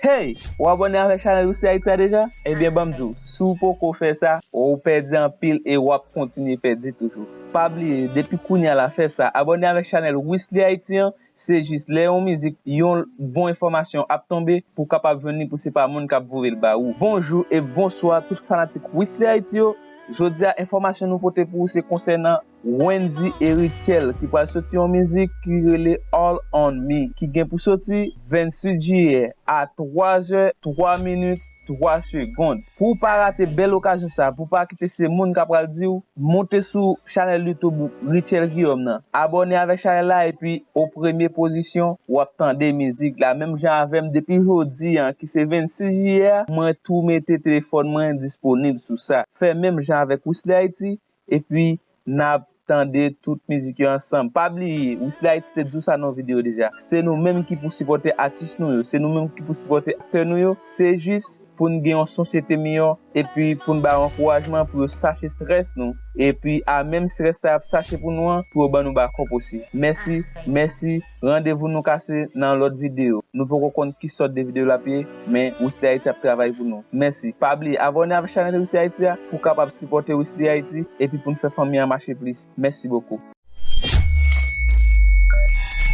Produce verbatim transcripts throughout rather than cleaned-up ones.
Hey, ou abòne avèk chanèl Wesley Haiti a deja? Ebyen, ban m di w, si w poko fè sa, ou pèdi anpil e w ap kontinye pèdi toujou. Pa bliye, depi kounye a la, fè sa, abòne avèk chanèl Wesley Haiti an. Se jis lè yon mizik, yon bon enfòmasyon ap tonbe, pou w kapab jwenn li, pou se pa moun k ap voye l ba ou. Bonjou e bonswa tout fanatik Wesley Haiti yo. Jodi a, enfòmasyon nou pote pou ou se konsènan Wendy e Rutshelle ki pral soti yon mizik ki rele All on Me, ki gen pou soti vennsis jiyè a twa zè, twa minit, twa segonn. Pou w pa rate bèl okazyon sa, pou w pa kite se moun k ap pral di w, monte sou chanèl YouTube Rutshelle Guillaume nan. Abòne avèk chanèl la epi o premye pozisyon, w ap tande mizik la. Menm jan avè m, depi jodi a, ki se vennsis jiyè a, mwen tou mete telefòn mwen disponib sou sa. Fè menm jan avèk Wesley Haiti, epi n ap tande tout mizik yo ansanm. Pa bliye, Wesley Haiti te di w sa nan yon videyo deja. Se nou menm ki pou sipòte atis nou yo. Se nou menm ki pou sipòte aktè nou yo. Se jis pou n gen yon sosyete miyò, epi pou n ba yo ankourajman pou yo sache strès nou. Epi a menm strès sa y ap sache pou nou an, pou yo ban nou bakòp osi. Mèsi, mèsi. Randevou nou kase nan lòt videyo. Nou poko konn ki sòt de videyo l ap ye, men Wesley Haiti ap travay pou nou. Mèsi. Pa bliye abòne avèk chanèl Wesley Haiti a pou w kapab sipòte Wesley Haiti epi pou n fè fanmi an mache plis. Mèsi bokou.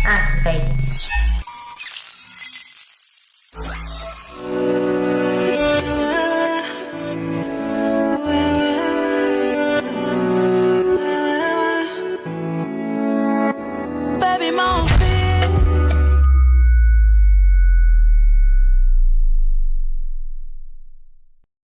Activated.